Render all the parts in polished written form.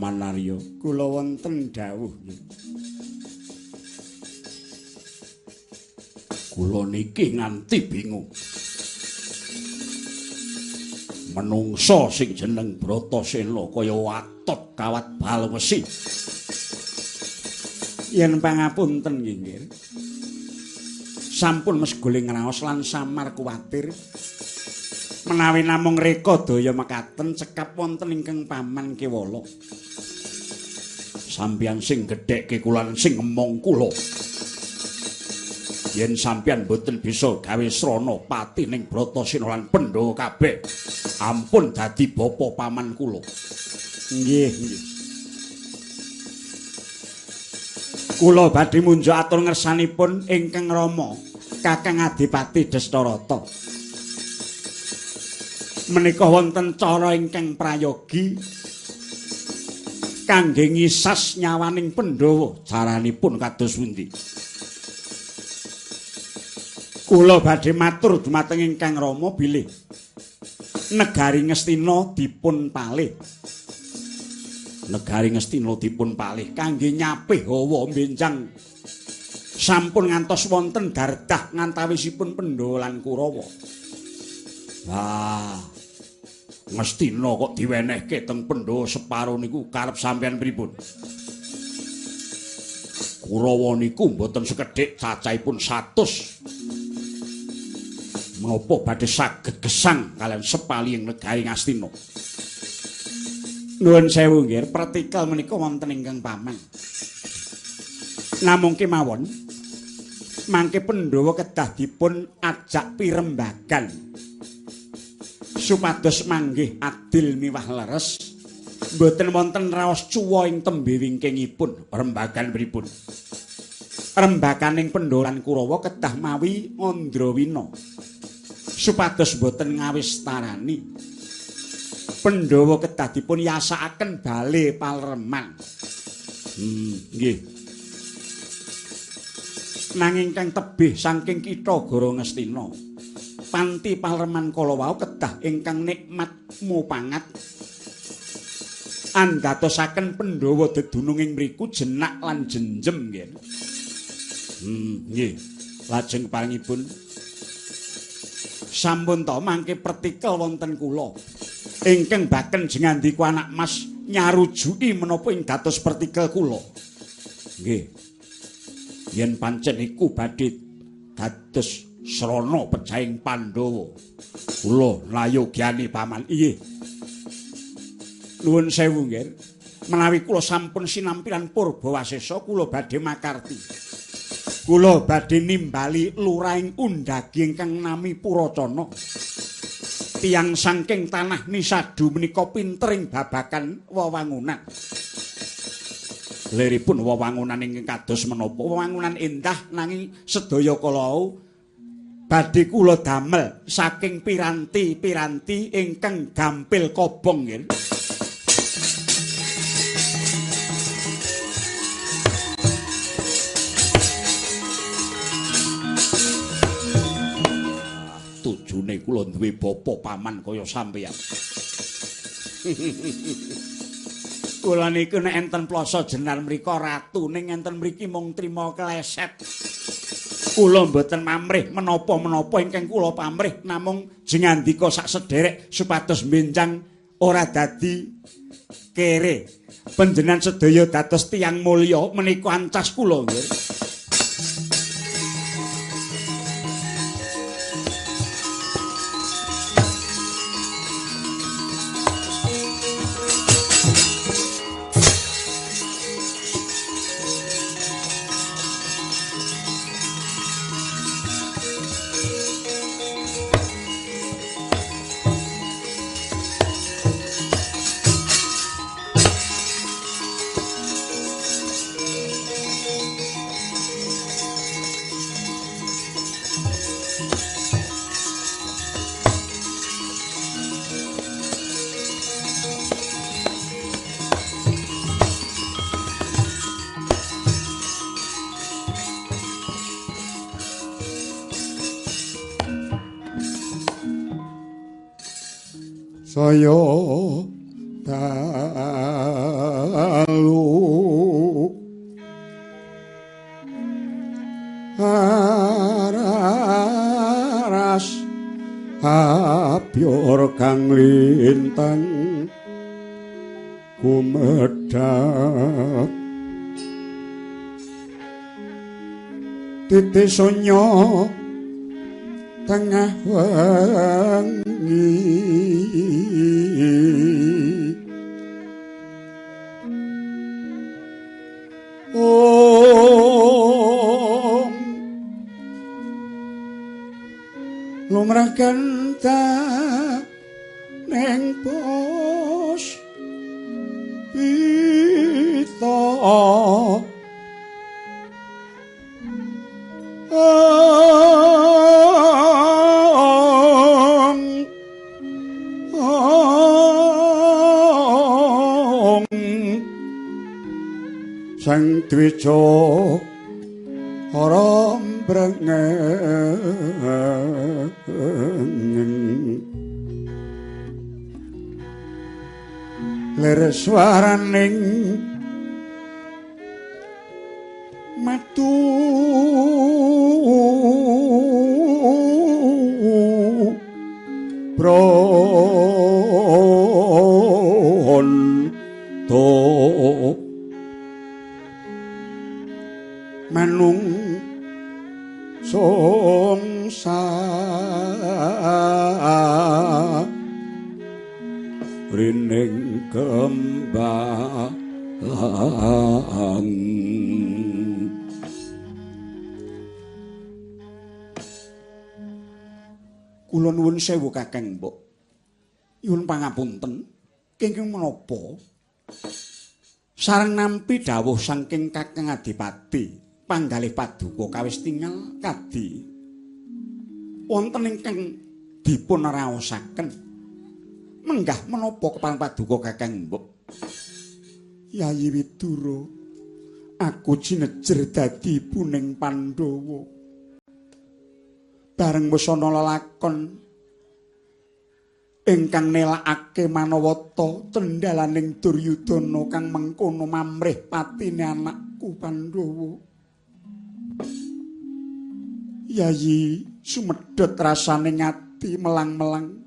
Paman Arya, kula wonten dawuh. Kula niki nganti bingung. Menungsa sing jeneng Bratasena kaya watot kawat bal wesi. Yen pangapunten nggih, nggih. Sampun mesguling raos lan samar kuwatir menawi namung reka daya mekaten cekap wonten ingkang paman kewala. Sampeyan sing gedhekke kula lan sing ngemong kula. Yen sampeyan mboten bisa gawe srana pati ning Bratasena lan Pandhawa kabeh, ampun dadi bapa paman kula. Nggih, nggih. Kula badhe munjuk atur ngersanipun ingkang Rama, Kakang Adipati Destarata. Menika wonten cara ingkang prayogi kangge ngisas nyawaning Pandhawa. Caranipun kados pundi? Kula badhe matur dumateng ingkang Rama bilih negari Ngastina dipun palih. Negari Ngastina dipun palih kangge nyapih hawa benjang sampun ngantos wonten dardah ngantawisipun Pandhawa lan Kurawa. Wah, Ngastina kok diwenehke teng Pandhawa separo niku karep sampeyan pripun? Kurawa niku mboten sekedhik cacahipun 100. Menapa badhe saged gesang kaliyan sepalihing negari Ngastina? Nuwun sewu nggih, pratikel menika wonten ingkang paman. Namung kemawon mangke Pandhawa kedah dipun ajak pirembagan supados manggih adil miwah leres, mboten wonten raos cuwa ing tembe wingkingipun. Rembagan pripun? Rembaganing Pandhawa lan Kurawa kedah mawi Andrawina supados mboten ngawistarani. Pandhawa kedah dipun yasakaken bale palereman. Nggih. Nanging kang tebih saking kitha Goro Ngastina, panti palereman kala wau kedah ingkang nikmat mupangat andadosaken Pandhawa dedunung ing mriku jenak lan jenjem nggih. Nggih. Lajeng paringipun sampun ta mangke pertikel wonten kula ingkang baken jengandiku anak mas nyarujuki menapa ing dados pertikel kula. Nggih. Yen pancen iku badhe dados srana pejahing Pandhawa, kula layogyani paman. Inggih. Nuwun sewu nggih. Menawi kula sampun sinampilan Purbawasesa, kula badhe makarti. Kula badhe nimbali lurahing undagi ingkang nami Puracana. Tiyang saking tanah Nisadu menika pinter ing babagan wewangunan. Liripun wewangunan ingkang kados menapa? Wewangunan endah nanging sedaya kala badhe kula damel saking piranti-piranti ingkang gampil kobong nggih. Tujune kula duwe bapa paman kaya sampeyan. Kula niku nek enten plasa jenar mriko ratu ning enten mriki mung trima kleset. Kula mboten mamrih menapa-menapa ingkang kula pamrih namung jengandika sak sederek supados benjang ora dadi kere. Panjenengan sedaya dados tiyang mulya menika ancas kula nggih. Saya Dalu aras abyor kang lintang gumedhap titi sonya tengah wengi om lumrah genta neng pos pita ong ong sang dwija ora mbrengeng lir swaraning matu bronto manung songsa rining kembang. Kula nuwun sewu Kakang Mbok. Nyuwun pangapunten kenging menapa? Sareng nampi dawuh saking Kakang Adipati panggalih paduka kawis tingal kadi wonten ingkang dipun raosaken. Menggah menapa kepareng paduka Kakang Mbok? Yayi Widura, aku jinejer dadi ibuning Pandhawa. Bareng wis ana lelakon ingkang nelakake manawata cendhalaning Duryudana kang mengkono mamrih patine anakku Pandhawa. Yayi sumedhot rasane ngati melang-melang.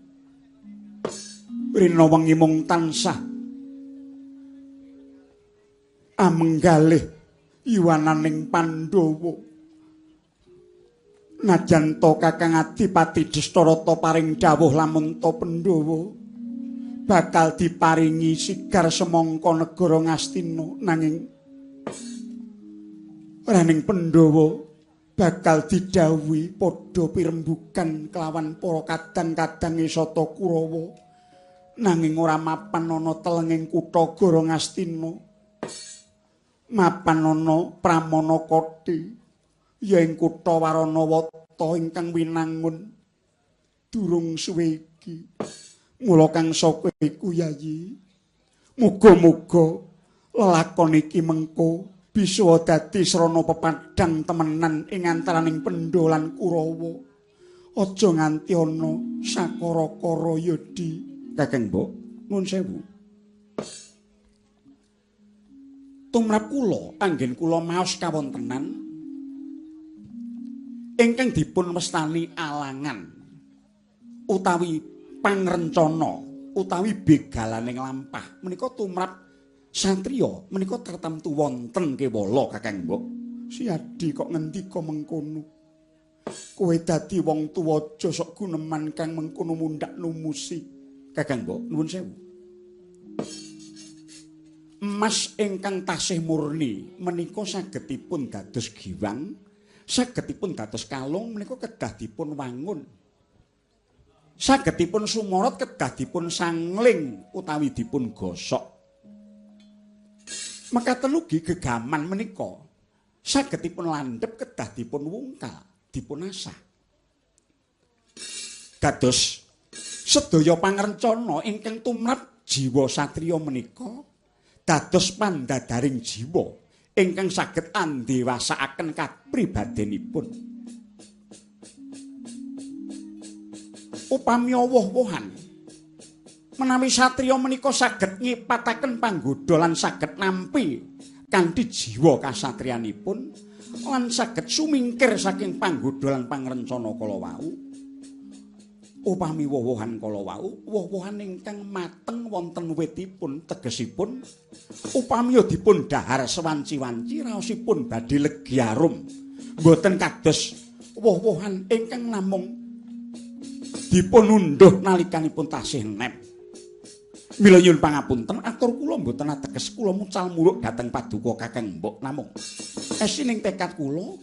Rina wengi mung tansah amenggalih yuwananing Pandhawa. Najan to Kakang Adipati Destarata paring dawuh lamun ta Pandhawa bakal diparingi sigar semangka negara Ngastina, nanging raning Pandhawa bakal didhawuhi padha pirembugan kelawan para kadang-kadange Sata Kurawa, nanging ora mapan ana telenging kutha Gara Ngastina, mapan ana Pramana Koti ya ing kutha Waranawata ingkang winangun durung suwe iki. Mula kang saka iku Yayi, muga-muga lelakon iki mengko bisa dadi srana pepadhang temenan ing antaraning Pandhawa lan Kurawa. Aja nganti ana sakara-kara yadi. Kakang Mbok, nuwun sewu. Tumrap kula anggen kula maos kawontenan ingkang dipun wastani alangan utawi pangrencana utawi begalaning lampah menika tumrap satriya menika tartamtu wonten kewala Kakang Mbok. Siadi kok ngendika mengkono? Kowe dadi wong tuwa aja sok guneman kang mengkono mundhak numusi. Kakang Mbok, nuwun sewu. Emas ingkang tasih murni menika sagedipun dados giwang, sagedipun dados kalung menika kedah dipun wangun. Sagedipun sumorot kedah dipun sangling utawi dipun gosok. Mekaten ugi gegaman menika sagedipun landhep kedah dipun wungkal, dipun asah. Dados sedaya pangrencana ingkang tumrap jiwa satriya menika dados pandadaring jiwa ingkang saged andewasakaken kapribadenipun. Upami woh-wohan Menawi satriya menika saged nyipataken panggoda lan saged nampi kanthi jiwa kasatriyanipun lan saged sumingkir saking panggoda lan pangrencana kala wau. Upami woh-wohan kala wau, woh-wohan ingkang mateng wonten witipun, tegesipun upami dipun dhahar sewanci-wanci raosipun badhe legi arum. Mboten kados woh-wohan ingkang namung dipun undhuh nalikanipun tasih nem. Mila nyuwun pangapunten, atur kula mboten ateges kula mucal muruk dhateng paduka Kakang Mbok, namung esining tekad kula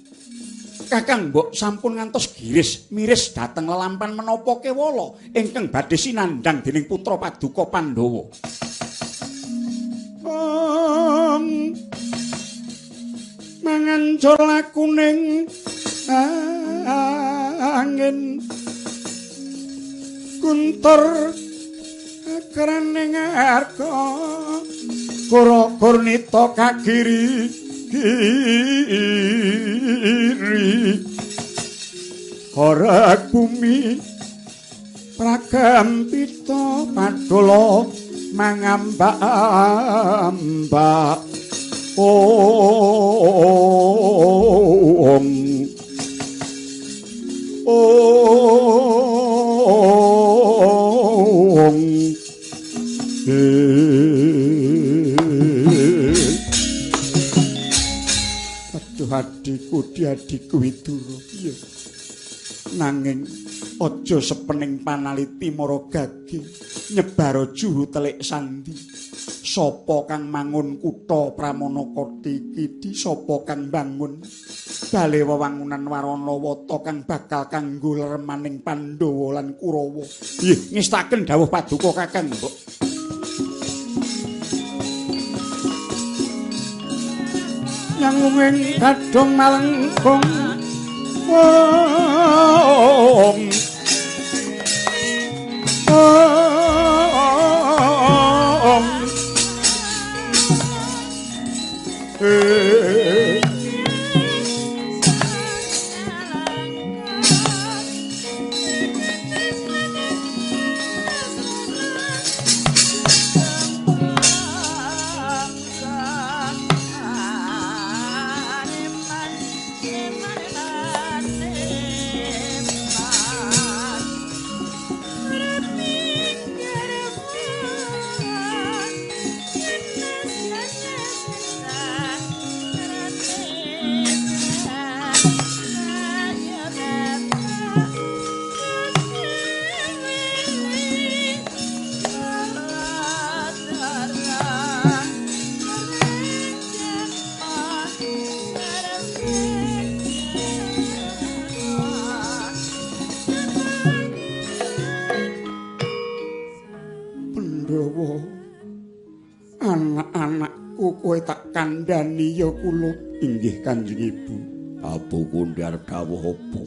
Kakang Mbok sampun ngantos giris miris dhateng lelampan menapa kewala ingkang badhe sinandhang dening putra paduka Pandhawa. Mangancur lakuning angin guntur akraning arga kura-kurnita kagiri kiri korek bumi pragampita padala mangambak-ambak. Om Om. Aduh adhiku, adhiku Widura. Iya. Nanging aja sepening panaliti mara gage nyebara juru telik sandi. Sapa kang mangun kutha Pramanakati iki, sapa kang bangun bale wewangunan Waranawata kang bakal kanggo leremaning Pandhawa lan Kurawa. Nggih, ngestaken dawuh paduka Kakang Mbok. Nyangunging gadhong malengkung. Om. Om. Anak-anakku kowe tak kandhani ya kula. Inggih Kanjeng Ibu. Apa kundhar dawuh apa?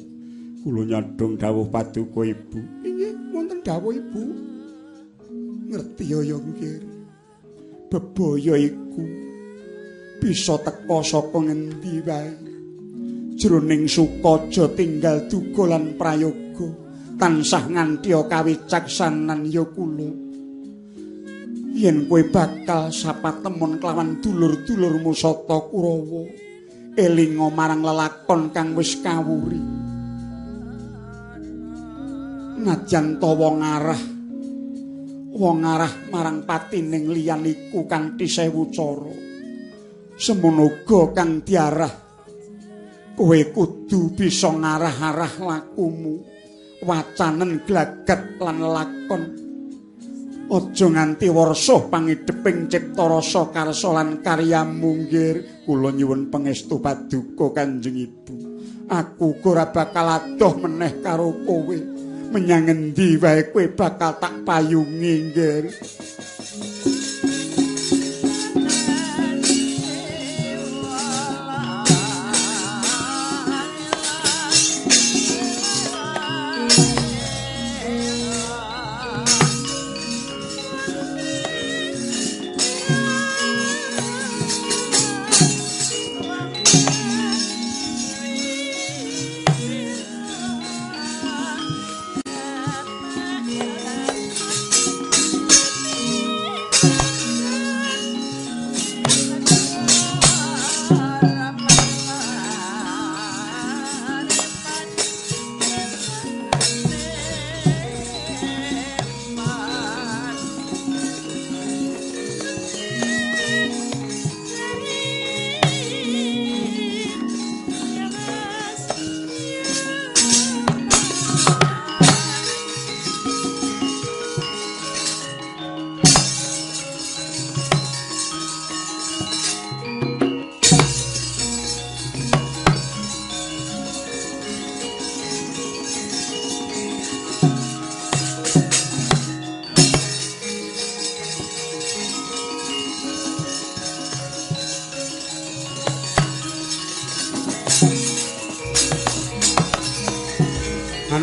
Kula nyadhong dawuh paduka Ibu. Inggih wonten dawuh Ibu. Ngerti ya ya nggih. Bebaya iku bisa teka saka ngendi wae. Jroning sukaja tinggal duka lan prayoga tansah nganti kawicaksanan ya kula. Yen kowe bakal sapatemon kelawan dulur-dulurmu sata Kurawa, elinga marang lelakon kang wis kawuri. Najan ta wong arah marang patining liyan iku kanthi sewu cara. Semono uga kang diarah, kowe kudu bisa ngarah-arah lakumu, wacanen glagat lan lelakon. Aja nganti warsuh pangideping cipta rasa karsa lan karyamu nggir. Kula nyuwun pangestu paduka Kanjeng Ibu. Aku ora bakal adoh meneh karo kowe. Menyang endi wae kowe bakal tak payungi nggir.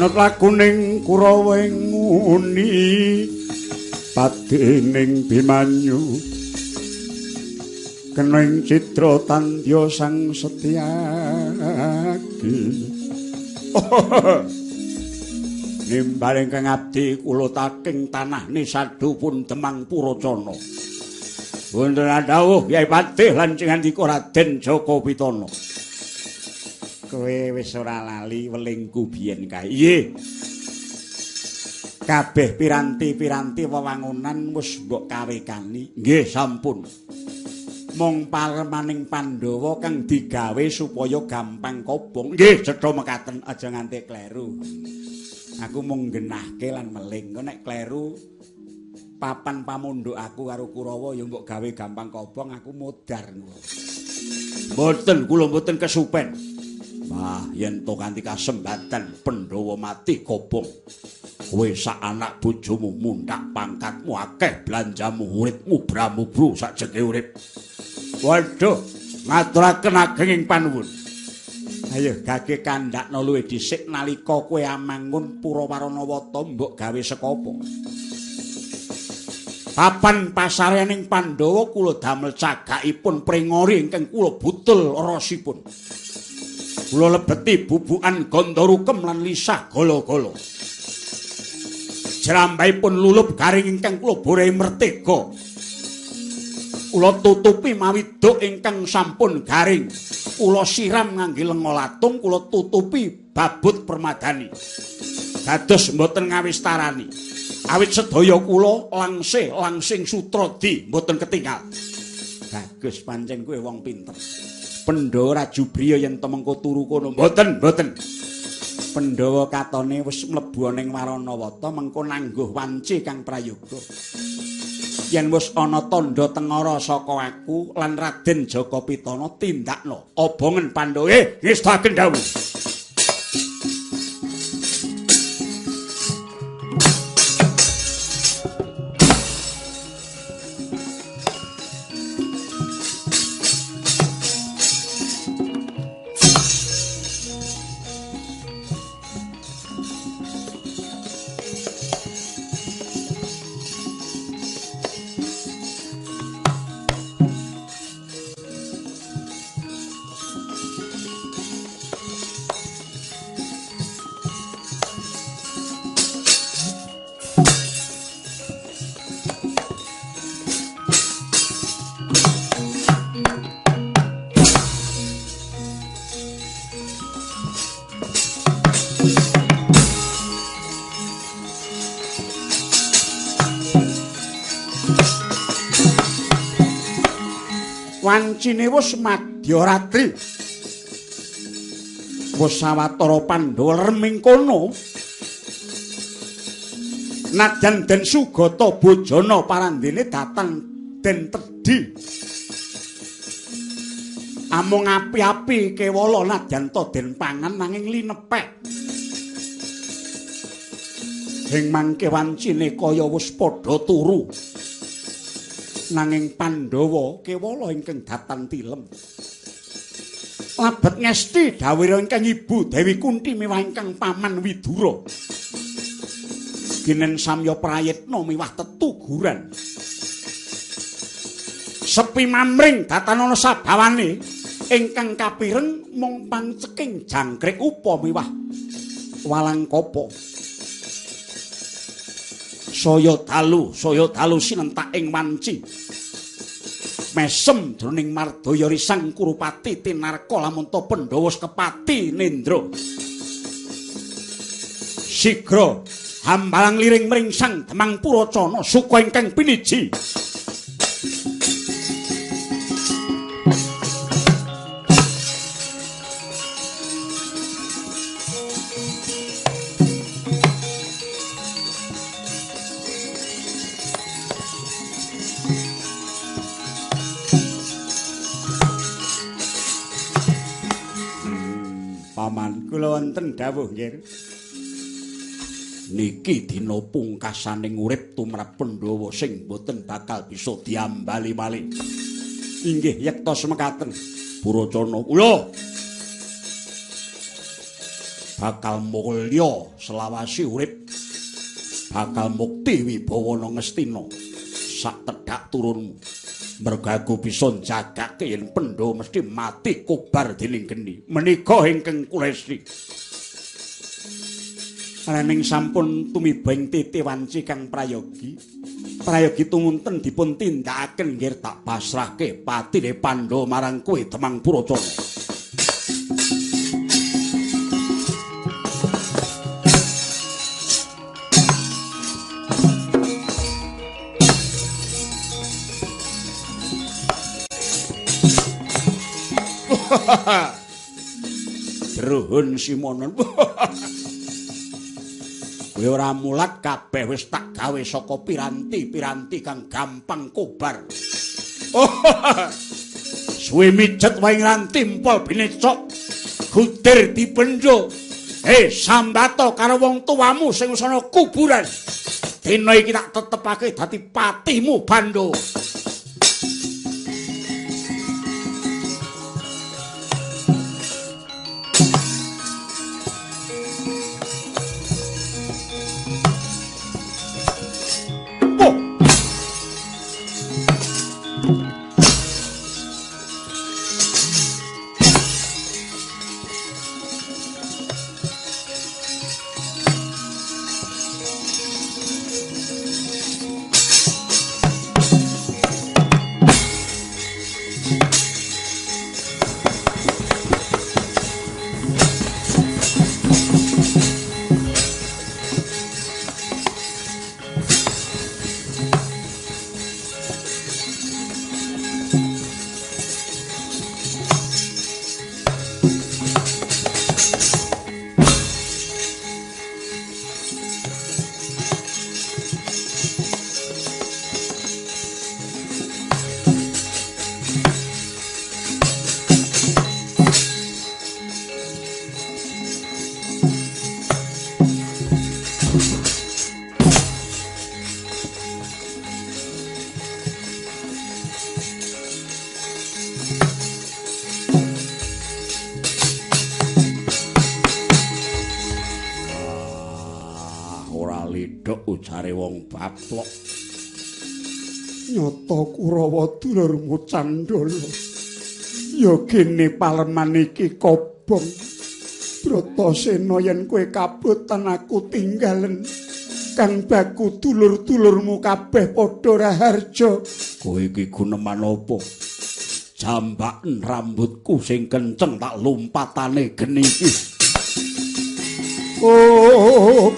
Anut lakuning Kurawa ing nguni padening Bimanyu kena ing citra tandya sang Setyaki. Nimbal ingkang abdi kula taking tanah Nisadu pun Demang Purocana. Wonten dawuh Kyai Patih lan cingandika Raden Jaka Pitana. Kowe wis ora lali welingku biyen kae. Nggih. Kabeh piranti-piranti wewangunan wis mbok kawekani. Nggih, sampun. Mung paremaning Pandhawa kang digawe supaya gampang kobong. Nggih, cetha mekaten, aja nganti kleru. Aku mung nggenahke lan meling. Engko nek kleru papan pamundhuk aku karo Kurawa ya mbok gawe gampang kobong, aku modar. Mboten, kula mboten kesupen. Wah, yen to kanthi kasembatan Pandhawa mati kobong. Kowe sak anak bojomu mundhak pangkatmu akeh belanjamu uripmu bramubru sajeke urip. Waduh, ngaturaken agenging panuwun. Ayo gage kandhakno luwih dhisik nalika kowe amangun Pura Waranawata mbok gawe saka apa? Papan pasareaning Pandhawa kula damel cagakipun pringori ingkang kula butul rosipun. Kula lebeti bubukan gandharukem lan lisah gala-gala. Jrambahipun lulup garing ingkang kula borehi mertega. Kula tutupi mawi duk ingkang sampun garing. Kula siram ngangge lenga latung, kula tutupi babut permadani. Dados mboten ngawistarani. Awit sedaya kula langsih langsing sutradi mboten ketinggal. Bagus pancen kowe wong pinter. Pandhawa Raju Briya yen to mengko turu kono. Mboten, mboten. Pandhawa katone wis mlebu ana ing Waranawata mengko nangguh wanci kang prayoga. Yen wis ana tandha tengara saka aku lan Raden Jaka Pitana tindakno obongen Pandhawa. Ngestaken dawuh. Wancine wis madyaratri. Wis sawetara Pandhawa reming kono. Nadyan Den Sugata bojana parandene datan Den Tedhi. Amung api-api kewala nadyan ta den pangan nanging linepek. Ing mangke wancine kaya wis padha turu. Nanging Pandhawa kewala ingkang datan tilem. Labet ngesti dhawuh ingkang ibu Dewi Kunti miwah ingkang paman Widura. Ginen samya prayitna miwah tetuguran. Sepi mamring datan ana sabawane ingkang kapireng mung panceking jangkrik upa miwah walang kapa. Saya dalu sinentak ing wanci. Mesem jroning mardaya risang Kurupati tinarka lamun ta Pandhawa kepati nendra. Sigra hambalang liring mring Sang Demang Purocana suka ingkang piniji. Paman kula wonten dawuh nggih. Niki dina pungkasaning urip tumrap Pandhawa sing boten bakal bisa diambali malih. Inggih yekta semekaten Purocana kula. Bakal mulya selawasi urip. Bakal mukti wibawa nang Ngastina sak tedhak turunmu. Merga aku bisa njagake yen Pandhawa mesti mati kobar dening geni. Menika ingkang kula estri. Ananing sampun tumiba ing titi wanci kang prayogi. Prayogi tumunten dipun tindakaken nggih tak pasrahke patine Pandhawa marang kowe Demang Purocana. Druhun Simonon. Kowe ora mulat kabeh wis tak gawe saka piranti-piranti kang gampang kobar. Suwe mijet wae ngrantimpol binecok. Gudir dipendho. Sambato karo wong tuamu sing wis ana kuburan. Dina iki tak tetepake dadi patimu Bandha. Ujare wong baplok. Nyata Kurawa dulurmu Candala. Ya gene paleman iki kobong. Bratasena yen kowe kabotan aku tinggalen. Kang baku dulur-dulurmu kabeh padha raharja. Kowe iki guneman apa? Jambaken rambutku sing kenceng tak lompatane geni iki. Oh.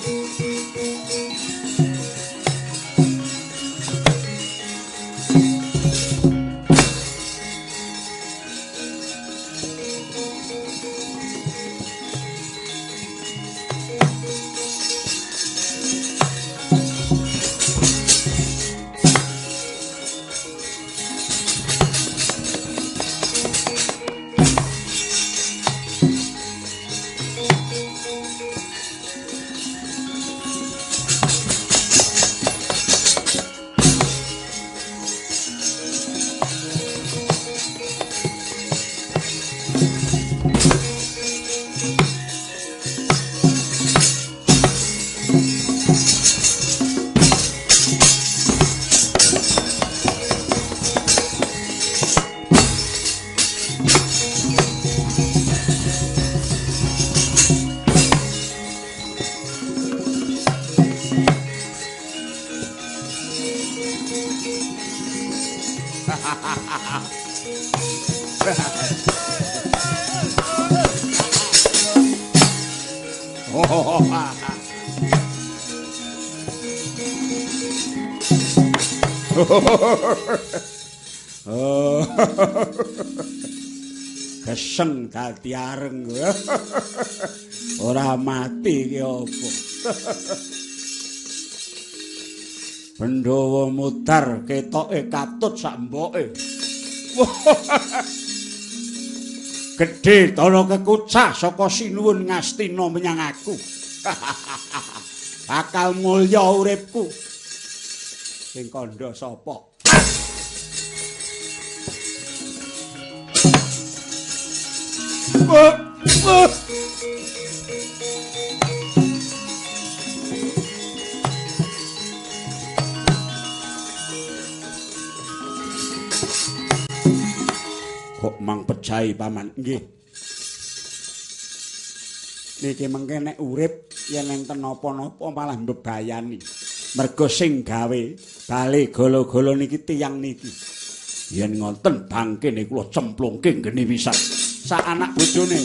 Geseng dadi areng. Ora mati ki apa. Pandhawa mutar ketoke katut sak mboke. Gedhe dana kekucah saka Sinuwun Ngastina menyang aku. Bakal mulya uripku. Sing kandha sapa? Kok mang pejahi paman? Nggih. Niki mengke nek urip yen enten napa-napa malah mbebayani. Mergo sing gawe bale gala-gala niki tiyang niki. Yen ngoten bangkene kula cemplungke nggeni pisan sak anak bojone.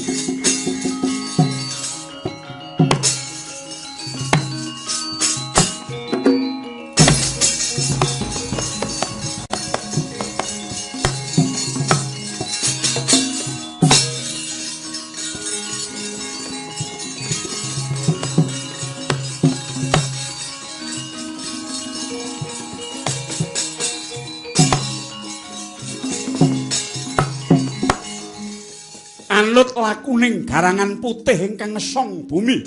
Anut lakuning garangan putih ingkang ngesong bumi.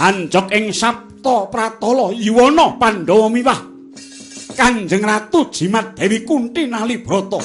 Anjok ing Sabta Pratala Yuwana Pandhawa miwah Kanjeng Ratu Jimat Dewi Kunti Nalibrata.